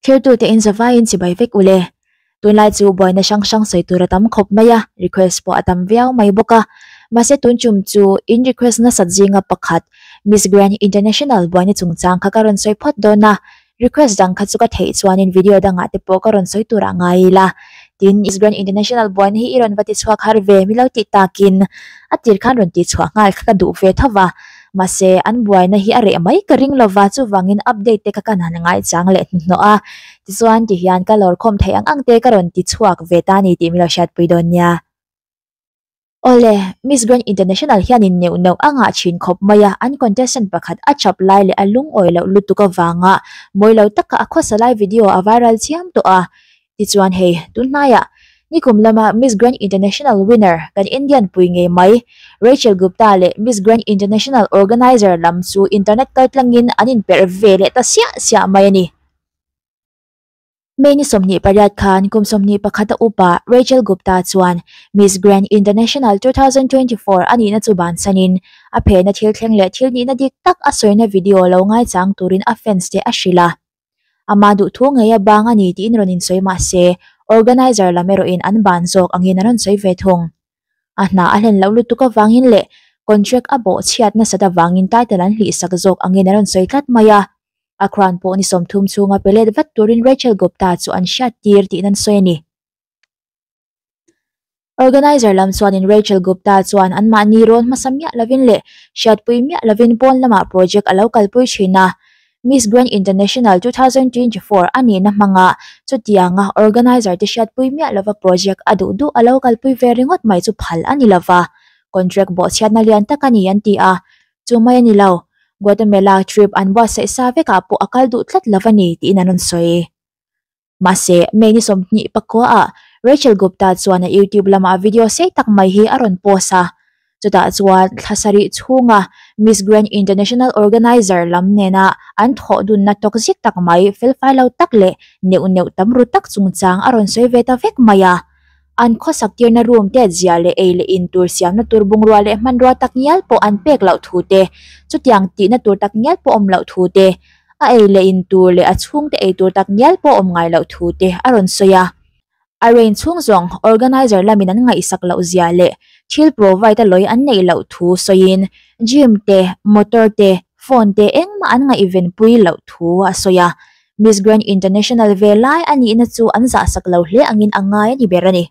Thirtute in zavaiin chibai vek ule. Tunlai chu buaina hrang hrang sawi tur a tam khawp mai a, request pawh a tam viau mai bawk a. Mahse tun tum chu in request nasat zinga pakhat Miss Grand International buaina chungchang kha ka rawn sawi phawt dawn a, request dang kha chu ka theih chuanin video dangah te pawh ka rawn sawi tur ah ngai ila. Tin, Miss Grand International buaina hi i rawn va ti chhuak har ve mi lo tih takin a tir khan rawn tih chhuah nghal kha ka duh ve tho va. Mahse, an buaina hi a reh mai ka ring lova, chuvangin update te kha ka han ngaichang leh hnuhnawh a. Tichuan, tihian ka lawrkhawm theih ang ang te ka rawn ti chhuak ve ta ni tih min lo hriatpui dawn nia. Awle, Miss Grand International hianin neuh neuh a ngah thin khawp mai a, an contestant pakhat a chap lai leh a lungawi loh lutuk avanga mawi lo taka a khawsa lai video a viral chiam tawh a. Tichuan hei, tunhnaiah nikum lama Miss Grand International winner kan Indian pui ngei mai Rachel Gupta leh Miss Grand International organizer lam chu internet kaltlangin an inperh ve leh ta siah siah mai a ni. May ni 28 khan kum 21 a upa Rachel Gupta chuan Miss Grand International 2024 a nihna chu bansanin a phehna thil thleng leh thil nihna dik tak a sawina video lo ngaichang turin a fans te a hrilh a. Ama duhthu ngei a bang a ni tiin rawn insawi mah se, organizer lam erawhin an ban zawk angin an rawn sawi ve thung. A hna a hlen loh lutuk avangin leh contract a bawh chhiat nasat avangin title an hlihsak zawk angin an rawn sawi tlat mai a. A crown pawh ni 30 chhunga pe let vat turin Rachel Gupta chu an hriattir tiin an sawi a ni. Organizer lam chuanin Rachel Gupta chuan anmahni rawn hmasa miah lovin leh hriatpui miah lovin pawn lamah project a lo kalpui thin a. Miss Grand International 2024 a nihna hmanga chutianga organizer te hriatpui miah lova project a duh duh a lo kalpui ve ringawt mai chu phal a ni lova, contract bawhchhiatna lian tak a ni an ti a. Chu mai a ni lo, Guatemala trip an buatsaih sa vekah pawh a kal duh tlat lova ni tiin an rawn sawi. Mahse, May ni 29 ah Rachel Gupta chuan a YouTube lamah video sei tak mai hi a rawn post a. Chutah chuan thla sarih chhunga Miss Grand International organizer lam nena an thawh dunna toxic tak mai felfai lo tak leh neuh neuh tam ru tak chungchang a rawn sawi ve ta vek mai a. An khawsak tirna room te zia leh ei leh in tur siamna tur bungrua leh hmanrua tak ngial pawh an pek loh thu te, chutiang tihna tur tak ngial pawh awm loh thu te, A ei leh in tur leh a chhungte ei tur tak ngial pawh awm ngai loh thu te a rawn sawi a. A rain chhung zawng organizer lamin an ngaihsak loh zia leh thil provide a lawi an neih loh thu sawiin gym te, motor te, phone te engmah an ngaihven pui loh thu a sawi a. Miss Grand International ve lai a nihna chu an zahsak lo hle angin a ngai a ni ber a ni.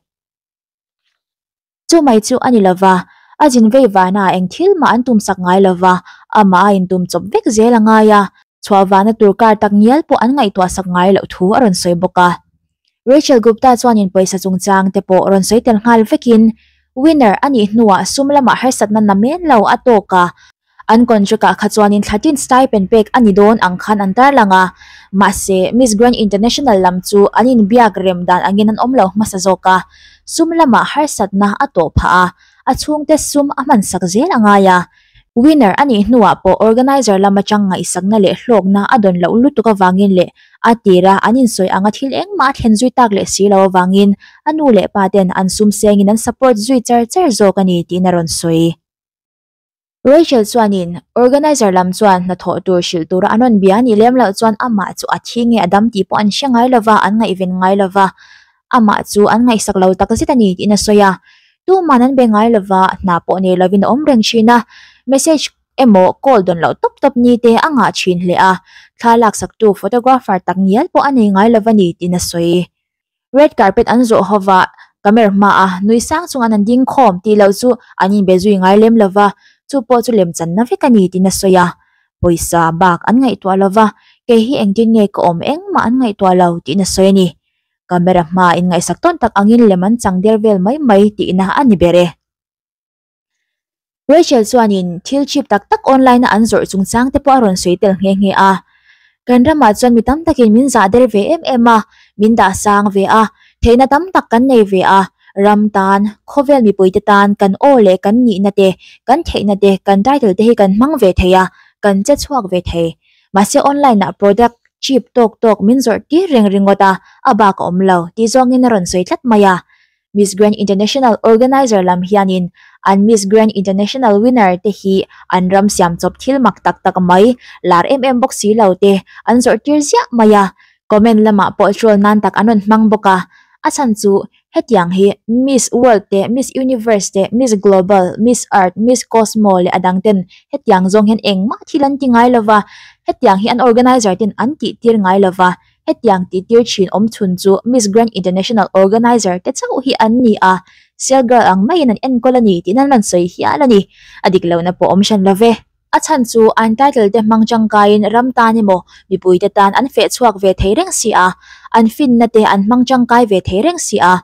Chu mai chu a ni lova, a zin vei vana eng thil mah an tumsak ngai lova, amah a intum chawp vek zel a ngai a, chhuah vana tur kar tak ngial pawh an ngaihtuahsak ngai loh thu a rawn sawi bawk a. Rachel Gupta chuanin pawisa chungchang te pawh rawn sawi tel nghal vekin, winner a nih hnuah sum lamah harsatna namen lo a tawk a, An contract ah kha chuanin thlatin stipend pek a ni dawn ang khan an tarlang a, mahse Miss Grand International lam chu an inbiak rem dan angin an awm lo hmasa zawk a, sum lamah harsatna a tawh phah a, a chhungte sum a hmansak zel a ngai a. Winner a nih hnuah pawh organizer lam atang ngaihsakna leh hlawkna a dawn loh lutuk avangin leh a tira an insawi anga thil engmah a thlen zui tak leh si lo avangin a nu leh pa ten an sum sengin an support zui char char zawk a ni tiin a rawn sawi. Rachel chuanin organizer lam chuan hnathawh tur hrilh tura an rawn bia anih lem loh chuan amah chu a thi nge a dam tih pawh an hre ngai lova, an ngaihven ngai lova, amah chu an ngaihsak lo takzet a ni tiin a sawi a. Tuman an be ngai lova, hna pawh nei lovin a awm reng thin a, message emaw call dawn loh tawp tawp ni te a ngah thin hle a, thla laksaktu photographer tak ngial pawh a nei ngai lova ni tiin a sawi. Red carpet an zawh ho va, camera hmaah nui sang chunga an ding khawm tih loh chu an inbe zui ngai lem lo va, chu pawh chu lemchanna vek a ni tiin a sawi a. Pawisa bak an ngaihtuah lo va, kei hi engtin nge ka awm engmah an ngaihtuah lo tiin a sawi a ni. Camera hmaa inngaihsak tawn tak angin lem an chang der vel mai mai tihna a ni ber e. Rachel chuanin thil cheap tak tak online a an zawrh chungchang te pawh a rawn sawi tel nghe nghe a. Kan ramah chuan mi tam takin min zah der ve em em a, min dah sang ve a, theihna tam tak kan nei ve a, ram tan, khawvel mipuite tan kan aw leh kan nihna te, kan theihna te, kan title te hi kan hmang ve thei a, kan che chhuak ve thei. Mahse online ah product cheap tawk tawk min zawrh tir reng ringawt a, a bak a awm lo tih zawngin a rawn sawi tlat mai a. Miss Grand International organizer lam hianin an Miss Grand International winner te hi an ram siam chawp thil mak tak tak mai, lar em em bawk si lo te an zawrh tir ziah mai a. Comment lamah pawh troll nan tak an rawn hmang bawk a, a chhan chu hetiang hi Miss World te, Miss Universe te, Miss Global, Miss Earth, Miss Cosmo leh a dang ten hetiang zawng hian engmah thil an ti ngai lova, hetiang hi an organizer ten an tih tir ngai lova, hetiang tih tir thin awm chhun chu Miss Grand International organizer te chauh hi an ni a, sale girl ang maiin an enkawl a ni tih nan rawn sawi hial a ni. A dik lohna pawh awm hran love. A chhan chu an title te hmang tangkaiin ram tan emaw mipuite tan an feh chhuak ve thei reng si a, an finna te an hmang tangkai ve thei reng si a.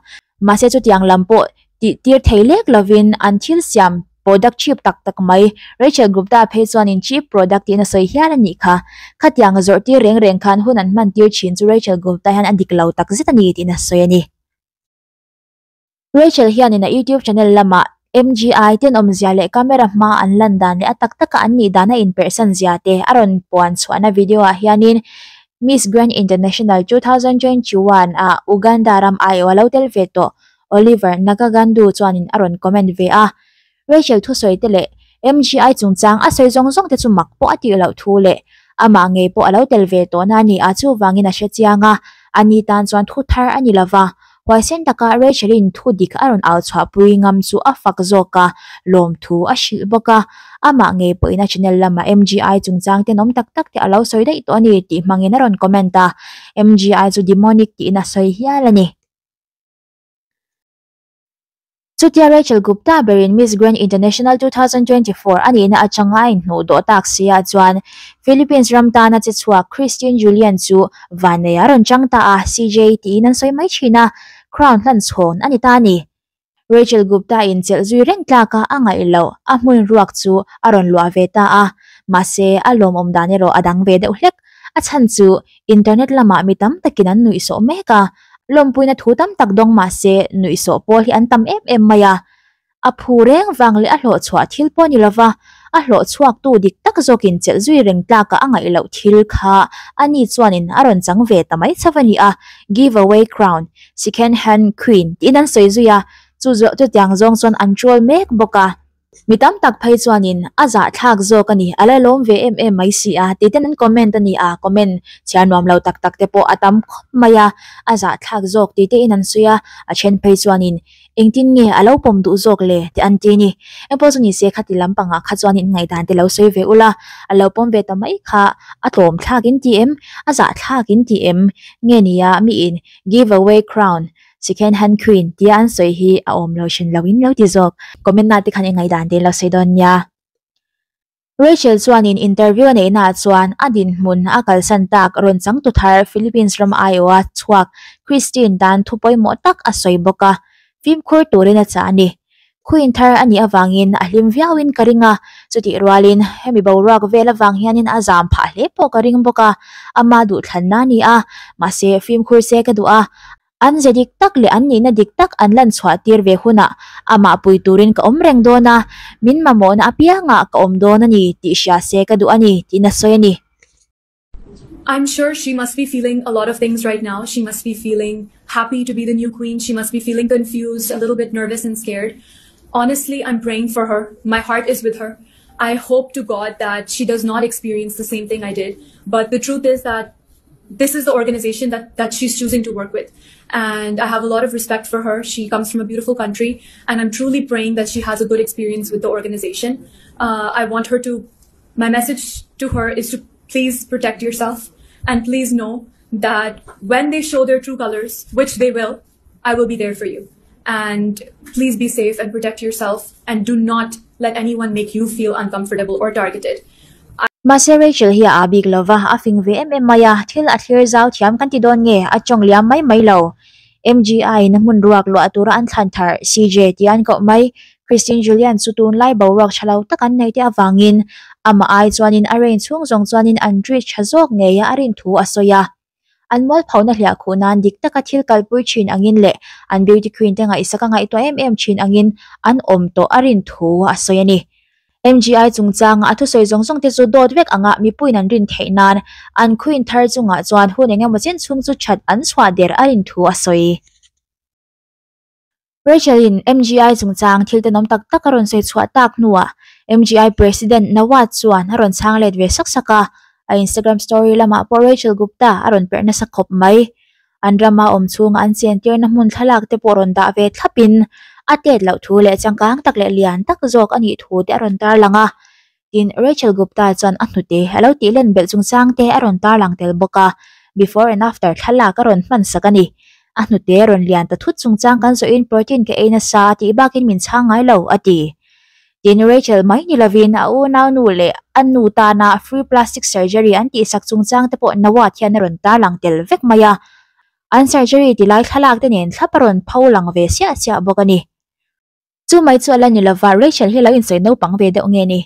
Mahse chutiang lam pawh tih tir thei lek lovin an thil siam product cheap tak tak mai, Rachel Gupta phei chuanin cheap product tiin a sawi hial a nih kha. Khatiang zawrh tir reng reng khan hun an hman tir thin chu Rachel Gupta hian a dik lo takzet a ni tiin a sawi a ni. Rachel hianin a YouTube channel lamah MGI tenawmzia leh camera hmaa an lan dan leh a tak taka an nih dan a inperhsan zia te a rawn puan chhuahna video ah hianin Miss Grand International 2021 ah Uganda ram aiawh a lo tel ve tawh Oliver Nakagandu chuanin a rawn comment ve a. Rachel thusawi te leh MGI chungchang a sawi zawng zawng te chu mak pawh a tih loh thu leh amah ngei pawh a lo tel ve tawhna a ni a, chuvangin a hre chiang a, ani tan chuan thu thar a ni lova. Huaisen taka Rachel-in thu dik a rawn au chhuahpui ngam chu a fak zawk a, lawmthu a hrilh bawk a. Amah ngei pawhin a channel lamah MGI chungchang tenawm tak tak te a lo sawi daih tawh a ni tih hmangin a rawn comment a, MGI chu demonic tiin a sawi hial a ni. Chutia Rachel Gupta berin Miss Grand International 2024 a nihna atanga a inhnuh dawh tak si ah chuan Philippines ram tana che chhuak Christine Julian chu vannei a rawn chang ta a, CJ tiin an sawi mai thin a, crown hlan chhawn a ni ta a ni. Rachel Gupta in chelh zui reng tlaka a ngaih loh a hmun ruak chu a rawn luah ve ta a, mahse a lawmawm dan erawh a dang ve deuh hlek. A chhan chu internet lamah mi tam takin an nuihsawh mek a, Lawmpuina thu tam tak dawng mah se nuihsawh pawl hi an tam em em mai a. A phu reng vang leh a hlawh chhuah thil pawh ni lova, a hlawh chhuaktu dik tak zawkin chelh zui reng tlaka a ngaih loh thil kha ani chuanin a rawn chang ve ta mai chauh a ni a, Give away crown, second hand queen tiin an sawi zui a, chu chutiang zawng chuan an troll mek bawk a. Mi tam tak phei chuanin a zahthlak zawk a ni, a la lawm ve em em mai si a, tih ten an comment a ni a, comment chhiar nuam lo tak tak te pawh a tam khawp mai a, a zahthlak zawk tih te in an sawi a, a then phei chuanin engtin nge a lo pawm duh zawk le tih an ti a ni. Engpawh chu ni se khati lampangah kha chuan in ngaihdan te lo sawi ve ula, a lo pawm ve ta mai kha a tlawm thlak in ti em, a zahthlak in ti em nge nia miin give away crown Second hand queen tia an sawi hi a awm lo hran lo in lo ti zawk. Comment na te khan i ngaihdan te lo sawi dawn nia. Rachel chuanin interview a neihna ah chuan a dinhmun a kalsan tak rawn changtu thar Philippines ram aiawha chhuak Christine tan thu pawimawh tak a sawi bawk a, fimkhur turin a chah a ni. Queen thar a nih avangin a hlim viauin ka ring a, chutih rualin hemi boruak vel avang hianin a zam phah hle pawh ka ring bawk a, ama duhthlanna a ni a, mahse fimkhur se ka duh a, An ze dik tak leh an nihna dik tak an lan chhuah tir ve hunah amah pui turin ka awm reng dawn a, min mamawhna apiangah ka awm dawn a ni tih hria se ka duh a ni tiin a sawi a ni. I'm sure she must be feeling a lot of things right now, she must be feeling happy to be the new queen, she must be feeling confused, a little bit nervous and scared. Honestly, I'm praying for her, my heart is with her. I hope to God that she does not experience the same thing I did, but the truth is that this is the organization that that she's choosing to work with and I have a lot of respect for her. She comes from a beautiful country and I'm truly praying that she has a good experience with the organization. Uh, I want her to, my message to her is to please protect yourself and please know that when they show their true colors, which they will, I will be there for you. And please be safe and protect yourself and do not let anyone make you feel uncomfortable or targeted. Mahse Rachel hi a aa bik lova, a fing ve em em mai a, thil a thlir zau thiam kan ti dawn nge, a tawng liam mai mai lo. MGI in a hmun ruak luah tura an thlan thar CJ tih an koh mai. Christine Julian chu tunlai boruak tha lo tak an nei te avangin amah ai chuanin a rain chhung zawng chuanin an treat tha zawk ngei a a rin thu a sawi a. An mualphona hliah khuh nan dik taka thil kalpui thin angin leh an beauty queen te ngaihsak a ngaihtuah em em thin angin an awm tawh a rin thu a sawi a ni. MGI chungchanga a thusawi zawng zawng te chu dawt vek anga mipuiin an rin theih nan an queen thar chungah chuan hun engemaw chen chhung chu that an chhuah der a rin thu a sawi. Rachel-in MGI chungchang thil tenawm tak tak a rawn sawi chhuah tak hnuah MGI President Nawat chuan a rawn chhang let ve sak sak a. A Instagram story lamah pawh Rachel Gupta a rawn perh nasa khawp mai. An rama awm chhunga an chentirna hmun thlalak te pawh rawn dah ve thlapin a tet loh thu leh changkang tak leh lian tak zawk a nih thu te a rawn tarlang a. Tin, Rachel Gupta chuan a hnute a lo tih len belh chungchang te a rawn tarlang tel bawk a, before and after thlalak a rawn hman sak a ni. A hnute rawn lian ta thut chungchang kan zawhin protein ka ei nasa tih bakin min chhang ngai lo, a ti. Tin, Rachel mai ni lovin a unaunu leh a nu tana free plastic surgery an tihsak chungchang te pawh Nawat hian a rawn tarlang tel vek mai a. An surgery ti lai thlalak te nen thlap a rawn pho lang ve siah siah bawk a ni. Chu mai chu a la ni lova, Rachel hi lo insawi naupang ve deuh nge ni?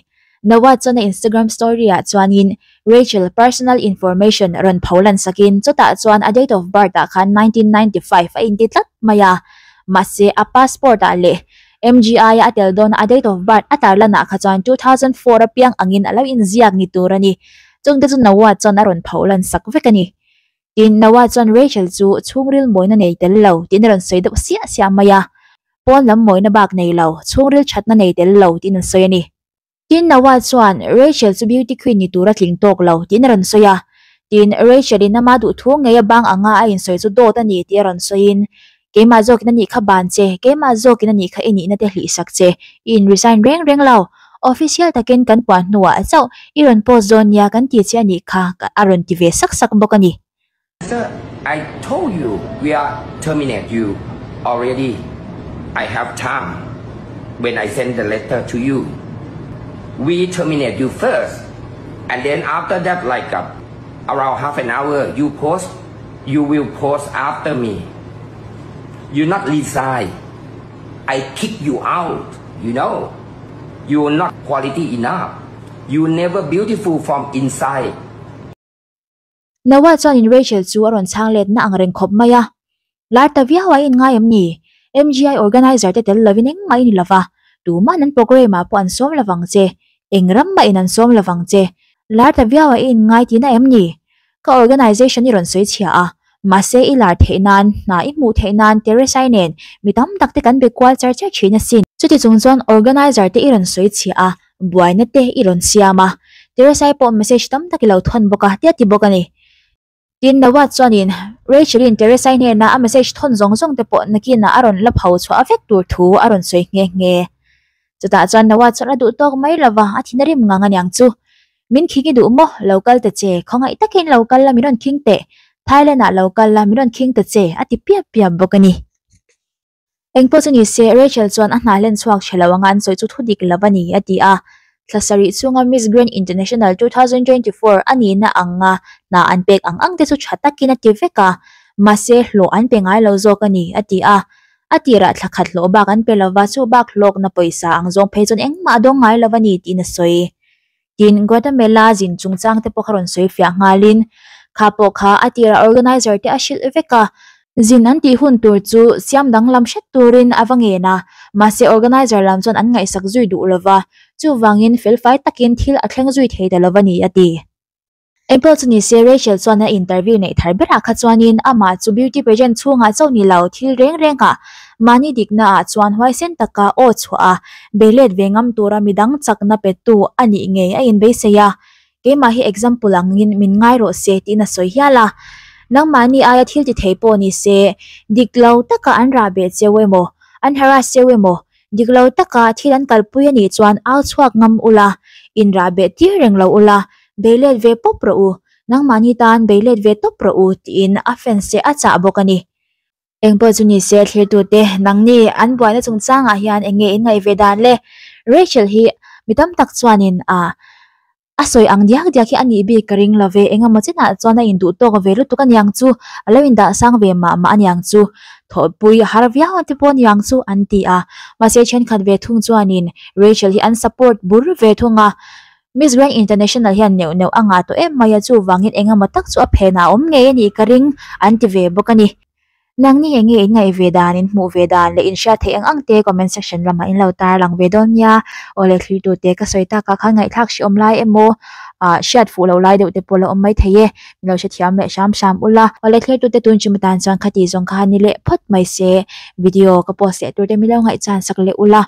Nawat chuan a Instagram story ah chuanin Rachel personal information rawn pho lan sakin chutah chuan a date of birth ah khan 1995 a inti tlat mai a. Mahse a passport ah leh MGI a tel dawn a date of birth a tarlan ah kha chuan 2004 a piang angin a lo inziak ni tur a ni. Chungte chu Noah chuan a rawn pho lan sak vek a ni. Tin, Noah chuan Rachel chu chhungril mawina nei tel lo tiin a rawn sawi deuh siah siah mai a. Pawn lam mawina bak nei lo, chhungril thatna nei tel lo tiin an sawi a ni. Tin, Noah chuan Rachel chu beauty queen ni tur a tling tawk lo tiin a rawn sawi a. Tin, Rachel in ama duh thu ngei a bang anga a insawi chu dawt a ni tih a rawn sawiin, Keimah zawkin a nih kha ban che, keimah zawkin a nih kha i nihna te hlih sak che, i in resign reng reng lo. Official takin kan puan hnuah chauh i rawn post dawn nia kan ti che a nih kha a rawn ti ve sak sak bawk a ni. Sir, I told you we are terminate you already. I have time when I send the letter to you. We terminate you first and then after that like uh, around half an hour you post you will post after me. You not resign. I kick you out, you know. You are not quality enough. You never beautiful from inside. Noah chuanin Rachel chu a rawn chhang let na ang reng khawp mai a. Lar ta viau a in ngai em ni? MGI organizer te tel lovin engmah i ni lova, tuman an programme ah pawh an sawm lovang che, eng ram mah in an sawm lovang che. Lar ta viau a i in ngai tihna em ni? Ka organization i rawn sawi chhia a, mahse i lar theih nan, hna i hmuh theih nan Teresai nen mi tam tak te kan be kual char char thin asin. Chuti chung chuan organizer te i rawn sawi chhia a, buaina te i rawn siam a, Teresai pawh message tam tak i lo thawn bawk a tia ti bawk a ni. Tin, Nawat chuanin Rachel-in Teresai hnena a message thawn zawng zawng te pawh nakinah a rawn la pho chhuah vek tur thu a rawn sawi nghe nghe. Chutah chuan Nawat chuan a duh tawk mai lova, a thin a rim ngang a niang chu. Min khing i duh maw? Lo kal ta che, khawngaih takin lo kal la min rawn khing teh, Thailand-ah lo kal la min rawn khing ta che a ti piap piap bawk a ni. Engpawh chu ni se, Rachel chuan a hna hlen chhuak tha lo anga an sawi chu thu dik lo a ni, a ti a. Thla sarih chhunga Miss Grand International 2024 a nihna anga hna an pek ang ang te chu tha takin a ti vek a, mahse hlawh an pe ngai lo zawk a ni, a ti a. A tirah thla khat hlawh bak an pe lova, chu bak hlawkna pawisa ang zawng phei chuan engmah a dawng ngai lo a ni, tiin a sawi. Tin, Guatemala zin chungchang te pawh kha rawn sawi fiah nghalin, kha pawh kha a tirah organizer te a hrilh vek a, zin an tih hun tur chu siam danglam hret turin a va ngen a, mahse organizer lam chuan an ngaihsak zui duh lova, chuvangin felfai takin thil a thleng zui thei ta lova ni a ti. Engpawh chu nise Rachel chuan a interview neih thar berah kha chuanin amah chu beauty pageant chhungah chauh ni lo thil reng rengah Mahni diknaah chuan huaisen taka aw chhuah a, bei let ve ngam tura midang chakna petu a nih ngei a inbeisei a. Keimah hi example angin min ngai rawh se tiin a sawi hial a. Nangmahni aia thil ti thei pawh ni se, dik lo taka an rah beh cheu emaw, an harass cheu emaw, dik lo taka thil an kalpui a nih chuan au chhuak ngam ula, inrah beh tir reng lo ula, bei let ve pawp rawh u, nangmahni tan bei let ve tawp rawh u tiin a fans te a chah bawk a ni. Engpawh chu ni se thlirtute nangni an buaina chungchangah hian eng nge in ngaih ve dan le? Rachel hi mi tam tak chuanin a a sawi ang diak diak hi a nih bik ka ring lo ve, engemaw chinah chuan a induh tawk ve lutuk aniang chu, a lo indah sang ve mah mah aniang chu, thawhpui a har viau ang te pawh aniang chu an ti a. Mahse thenkhat ve thung chuanin Rachel hi an support bur ve thung a, Miss Grand International hian neuh neuh a ngah tawh em mai a, chuvangin engemaw tak chu a phen ah a awm ngei a nih ka ring an ti ve bawk a ni. Nangni eng nge in ngaih ve dan, in hmuh ve dan leh in hriat theih ang ang te comment section lamah in lo tar lang ve dawn nia. Aw le thlir tur te ka sawi tak ah khan ngaihthlak hri awm lai emaw ah hriat fuh loh lai deuh te pawh la awm mai thei e, min lo hrethiam leh hram hram ula. Aw le thlir tur te tun chim atan chuan khati zawng kha ni leh phawt mai se video ka post leh tur te min lo ngaihchan sak leh ula.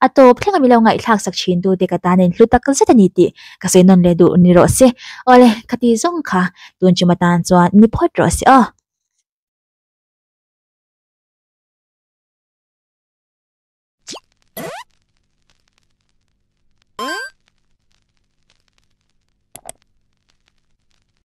A tawp thleng a milo ngaihthlak sak thin tu te ka tan in hlu tak zet a ni tih ka sawi nawn leh duh ni rawh se. Awle, khati zawng kha tun chuma tan chuan ni phawt rawh se aw.